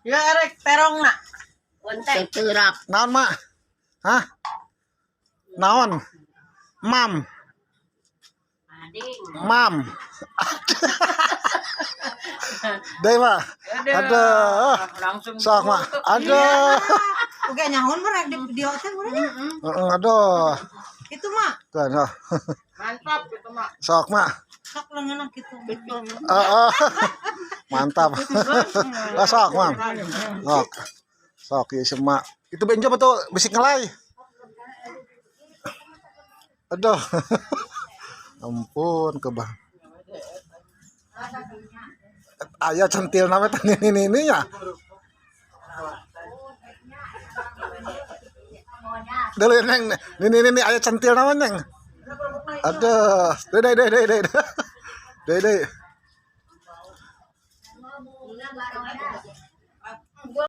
Ya erek terongna. Bonteng. Terap. Naon, Mak? Hah? Naon? Mam, Ading. mam. Deh, Mak. Aduh. Langsung Sok, Mak. Aduh. Oke, nyahoan mah rek di hotel mah nya. Heeh, aduh. Itu mah Tuh, aduh. Mantap gitu mak. Sok, Mak. sok leungeunna kitu. Heeh. Mantap. Ah, sok, Mam. Sok. Sok ieu si Mak. Itu benjo betul bisik ngelai. Aduh. Ampun, kebah. Aya centil nama teh ini ini ya. Dulu neng, ini aya centil nama neng. Aduh, deh deh deh deh deh. Deh deh.